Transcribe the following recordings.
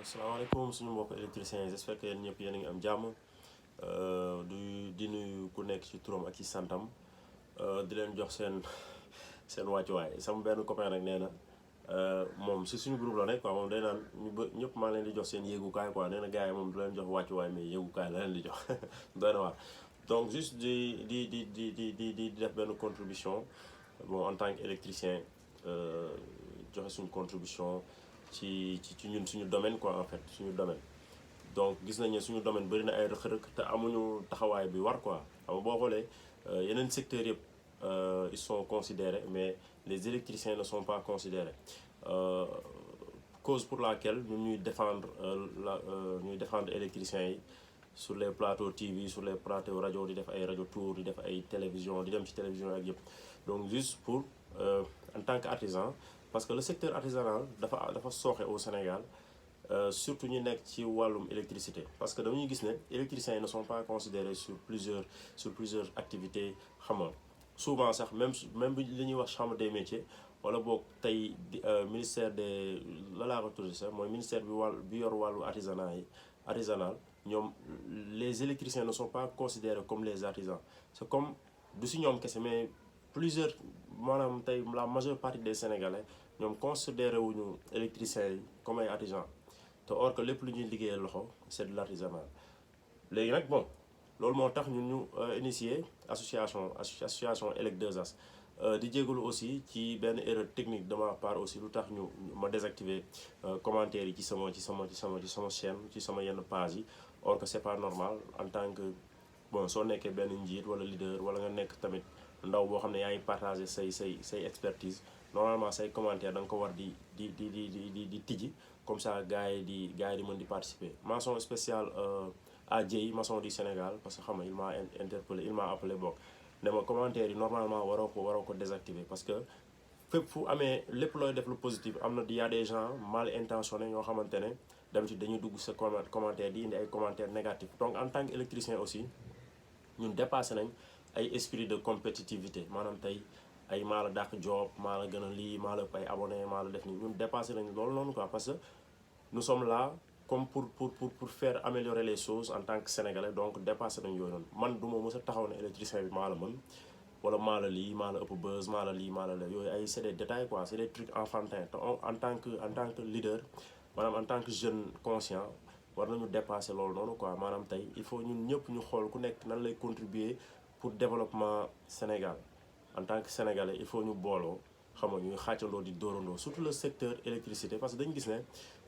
Asalaamaaleykum suñu mbokk électriciens yi j'espère que yéen ñëpp yéen a ngi am jàmm di nuyu ku nekk ci turam ak ci santam di leen jox seen wàccuwaay sama benn copain rek nee na moom si suñu groupe la nekk quoi moom day naan ñëpp maa ngi leen di jox seen yéegukaay quoi nee na gars yi moom du leen jox wàccuwaay mais yéegukaay la leen di jox doy na waar. Donc juste di def benn contribution bon en tant qu'électricien joxe suñu contribution ci ñun suñu domaine quoi en fait suñu domaine. Donc gis nañ ne suñu domaine bëri na ay rëq-rëq te amuñu taxawaay bi war quoi xam nga boo xoolee yeneen secteurs yëpp ils sont considérés mais les électriciens ne sont pas considérés cause pour laquelle ñun ñuy défendre ñuy défendre électriciens yi sur les plateaux TV sur les plateaux rajo di def ay rajo tour di def ay télévision di dem ci télévision ak yëpp. Donc juste pour en tant qu'artisan parce que le secteur artisanal dafa sooxe au Sénégal surtout ñu nekk ci wàllum électricité parce que dañuy gis ne électriciens yi ne sont pas considérés sur plusieurs activités xam nga souvent sax même bi li ñuy wax chambre des métiers wala boog tey ministère des la laa ko tuddee sax mooy ministère bi yor wàllu artisanal ñoom les électriciens ne sont pas considérés comme les artisans c'est comme du si ñoom kese mais plusieurs maanaam tey la majeure partie des Sénégalais ñoom considéré wuñu électriciens yi comme ay artisans te or que lépp lu ñuy liggéeyee loxo c'est de l'artisanal. Léegi nag bon loolu moo tax ñun ñu initier association ELEC 2S di jégalu aussi ci benn erreur technique de ma part aussi lu tax ma désactiver commentaires yi ci sama chaîne ci sama yenn page yi or que c'est pas normal en tant que bon soo nekkee benn njiit wala leader wala nga nekk tamit ndaw boo xam ne yaa ngi partager say expertise normalement say commentaire da nga ko war di tijji comme ça gars yi di mën di participer. Mention spéciale à Dieye maçon du Sénégal parce que xam nga il m'a interpellé il m'a appelé bokk ne ma commentaire yi normalement waroo ko désactiver parce que fépp fu amee lépp looy def lu positif am na y a des gens mal intentionnés ñoo xamante ne d'habitude dañuy dugg sa commentaire di indi ay commentaires négatifs. Donc en tant qu'électricien aussi ñun dépassé nañ ay esprit de compétitivité maanaam tey ay maa la dàq job maa la gën a lii maa la ëpp ay abonné maa la def nii ñun dépassé nañ loolu noonu quoi parce que nous sommes là comme pour faire améliorer les choses en tant que sénégalais donc dépassé nañ yooyu noonu man du ma mës a taxaw ne électricien bi maa la mën wala maa la lii maa la ëpp buzz maa la lii maa la yooyu ay c'est des détails quoi c'est des trucs enfantins te en tant que leader maanaam en tant que jeune conscient war nañu dépasser loolu noonu quoi maanaam tey il faut ñun ñëpp ñu xool ku nekk nan lay contribuer pour développement Sénégal en tant que sénégalais il faut ñu booloo xam nga ñuy xàccandoo di dóorandoo surtout le secteur électricité parce que dañu gis ne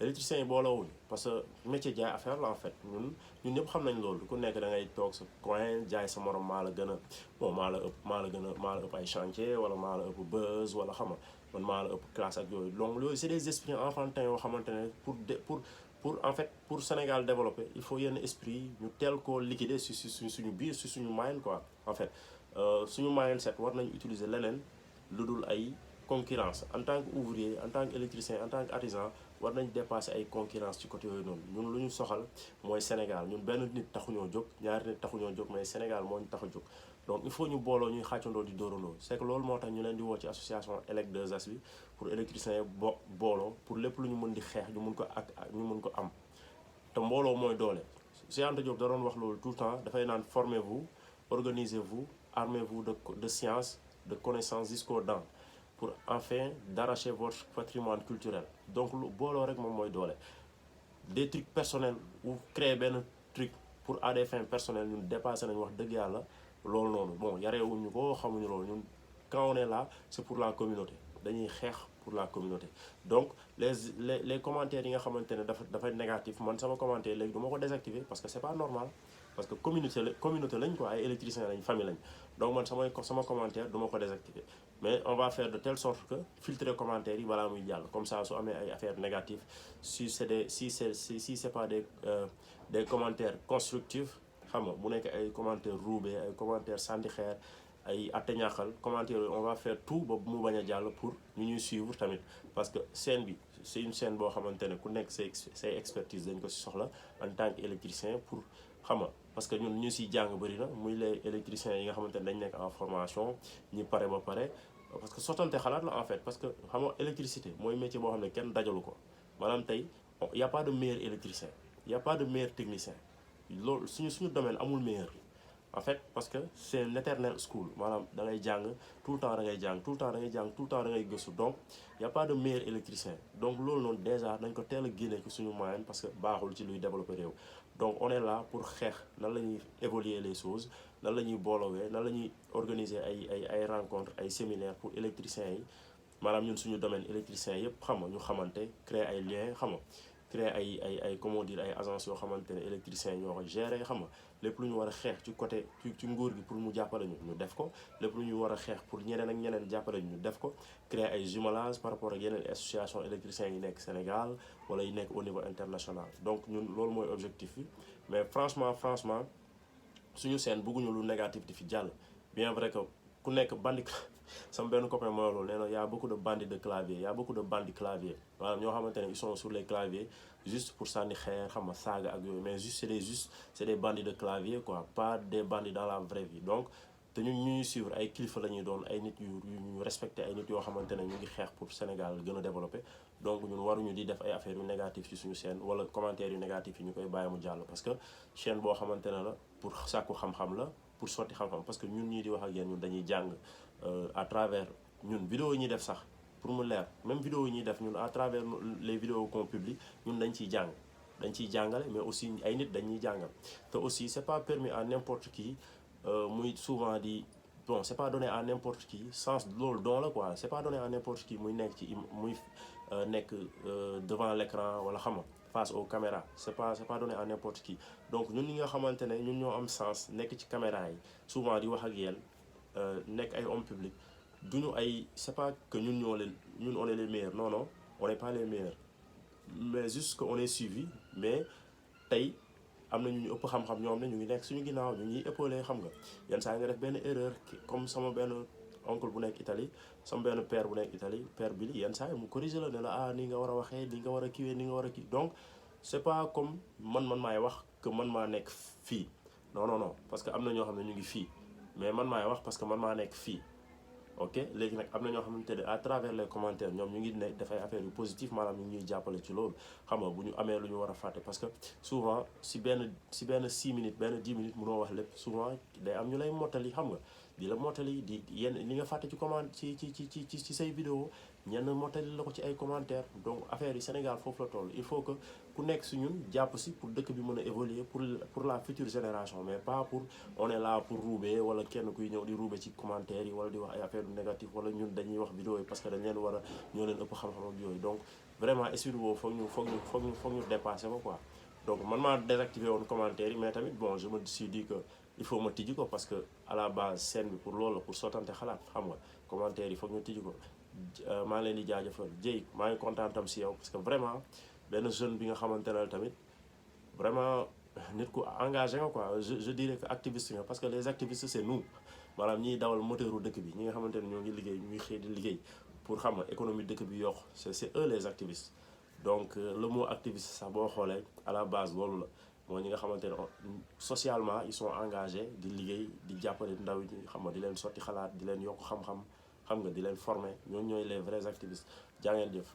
électriciens yi booloowuñu parce que métier jaay affaire la en fait ñun ñëpp xam nañ loolu ku nekk da ngay toog sa coin jaay sa morom maa la gën a bon maa la ëpp ay chantier wala maa la ëpp buzz wala xam nga man maa la ëpp classe ak yooyu donc yooyu c'est des esprits enfantins yoo xamante ne pour en fait pour Sénégal développer il faut yenn esprit ñu teel koo liquider suñu biir suñu mind quoi en fait suñu mindset war nañu utiliser leneen lu dul ay concurrence en tant que ouvrier en tant que électricien en tant que artisan war nañ dépasser ay concurrence ci côté yooyu noonu ñun lu ñu soxal mooy Sénégal ñun benn nit taxuñoo jóg ñaari nit taxuñoo jóg mais Sénégal moo ñu tax a jóg donc il faut ñu booloo ñuy xàccandoo di dóorandoo c'est que loolu moo tax ñu leen di woo ci association ELEC 2S bi pour électriciens yi booloo pour lépp lu ñu mën di xeex ñu mun ko am te mbooloo mooy doole. Cheikh Anta Diop da doon wax loolu tout le temps dafay naan formez-vous organisez-vous armez-vous de science de connaissances jusqu'aux dents pour enfin d'arracher votre patrimoine culturel donc lu booloo rek moom mooy doole. Des trucs personnels ou créer benn truc pour à des fins personnelles ñun dépassé nañu wax dëgg yàlla loolu noonu bon yareewuñu ko xamuñu loolu ñun quand on est là c'est pour la communauté dañuy xeex pour la communauté. Donc les commentaires yi nga xamante ne dafa négatif man sama commentaire léegi du ma ko désactiver parce que c'est pas normal parce que communauté lañ quoi ay électriciens lañ famille lañ donc man sama commentaire du ma ko désactiver mais on va faire de telle sorte que filtrer commentaires yi balaa muy jàll comme ça su amee ay affaires négatives si c'est pas des commentaires constructifs xam nga bu nekk ay commentaires roubés ay commentaires sànni xeer ay atteñaaxal commentaires yooyu on va faire tout ba mu bañ a jàll pour ñu ñuy suivre tamit parce que scène bi c'est une scène boo xamante ne ku nekk say expertise dañ ko si soxla en tant qu'électricien pour xam nga parce que ñun ñu siy jàng bëri na muy les électriciens yi nga xamante ne dañ nekk en formation ñi pare ba pare parce que sottante xalaat la en fait parce que xam nga électricité mooy métier boo xam ne kenn dajalu ko maanaam tey y a pas de meilleur électricien, y a pas de meilleur technicien loolu suñu domaine amul meilleur en fait parce que c'est un éternel school maanaam da ngay jàng tout le temps da ngay jàng tout le temps da ngay jàng tout le temps da ngay gëstu donc y a pas de meilleur électricien donc loolu noonu déjà dañ ko teel a génne ci suñu moyen parce que baaxul ci luy développer réew donc on est là pour xeex nan la ñuy évoluer les choses nan la ñuy boolowee nan la ñuy organiser ay rencontres ay séminaires pour électriciens yi maanaam ñun suñu domaine électricien yëpp xam nga ñu xamante créer ay liens xam nga créer ay comment dire ay agences yoo xamante ne électriciens yi ñoo ko gérer xam nga lépp lu ñu war a xeex ci côté ci nguur gi pour mu jàppale ñu def ko lépp lu ñu war a xeex pour ñeneen ak ñeneen jàppale ñu def ko créer ay jumelage par rapport ak yeneen association électriciens yi nekk Sénégal wala yi nekk au niveau international donc ñun loolu mooy objectif bi mais franchement suñu seen bëgguñu lu négatif di fi jàll bien vrai que ku nekk bandi sama benn copain mooy loolu nee na y a beaucoup de bandits de clavier y a beaucoup de bandits clavier maanaam ñoo xamante ne ils sont sur les claviers juste pour sànni xeer xam nga saaga ak yooyu mais c'est des bandits de clavier quoi pas des bandits dans la vraie vie donc te ñun ñuy suivre ay kilifa la ñuy doon ay nit yu ñu respecté ay nit yoo xamante ne ñu ngi xeex pour Sénégal gën a développé donc ñun waruñu di def ay affaires yu négatif ci suñu chaîne wala commentaires yu négatif yi ñu koy bàyyi mu jàll parce que chaîne boo xamante ne la pour sàkku xam-xam la pour sotti xam-xam parce que ñun ñii di wax ak yéen ñun dañuy jàng à travers ñun vidéo yi ñuy def sax pour mu leer même vidéo yi ñuy def ñun à travers les vidéos qu'on publie ñun dañ ciy jàng dañ ciy jàngale mais aussi ay nit dañuy jàngal te aussi c'est pas permis à n'importe qui muy souvent di bon c'est pas donné à n'importe qui sens loolu don la quoi c'est pas donné à n'importe qui muy nekk ci muy nekk devant l'écran wala xam nga face aux caméras c'est pas donné à n'importe qui donc ñun ñi nga xamante ne ñun ñoo am sens nekk ci caméra yi souvent di wax ak yéen nekk ay hommes publics duñu ay c'est pas que ñun on est les meilleurs non on n'est pas les meilleurs mais juste que on est suivi mais tey am na ñu ëpp xam-xam ñoo xam ne ñu ngi nekk suñu ginnaaw ñu ngi épauler xam nga yenn saa nga def benn erreur comme sama benn oncle bu nekk Italie sama benn père bu nekk Italie père bi yenn saa mu corriger la ne la ni nga war a waxee ni nga war a kiiwee ni nga war a kii donc c'est pas comme man maay wax que man maa nekk fii non parce que am na ñoo xam ne ñu ngi fii mais man maay wax parce que man maa nekk fii ok léegi nag am na ñoo xamante ne à travers les commentaires ñoom ñu ngi ne dafay affaire yu positif maanaam ñu ngi ñuy jàppale ci loolu xam nga bu ñu amee lu ñu war a fàtte parce que souvent si benn 6 minutes benn 10 minutes mënoo wax lépp souvent day am ñu lay mottali xam nga di la mottali di yenn li nga fàtte ci comment ci say vidéo ñenn mottali la ko ci ay commentaires donc affaire yi Sénégal foofu la toll il faut que ku nekk si ñun jàpp si pour dëkk bi mën a évoluer pour la future génération mais pas pour on est là pour ruube wala kenn kuy ñëw di ruube ci commentaires yi wala di wax ay affaire yu négatif wala ñun dañuy wax vidéo yi parce que dañ leen war a ñoo leen ëpp xam-xam ak yooyu donc vraiment esprit boobu foog ñu dépasser ko quoi donc man maa désactivé woon commentaires yi mais tamit bon je me suis dit que il faut ma tijji ko parce que à la base scène bi pour loolu la pour sottante xalaat xam nga commentaires yi foog ñu tijji ko maa ngi leen di jaajëfal Dieye maa ngi kontaan tam si yow parce que vraiment benn jeune bi nga xamante ne tamit vraiment nit ku engagé nga quoi je dirais que activiste nga parce que les activistes c'est nous maanaam ñiy dawal moteuru dëkk bi ñi nga xamante ne ñoo ngi liggéey ñuy xëy di liggéey pour xam nga économie dëkk bi yokk c'est eux les activistes donc le mot activiste sax boo xoolee à la base loolu la mooy ñi nga xamante ne socialement ils sont engagés di liggéey di jàppale ndaw ñi xam nga di leen sotti xalaat di leen yokk xam nga di leen former ñooñu ñooy les vrais activistes jaa ngeen jëf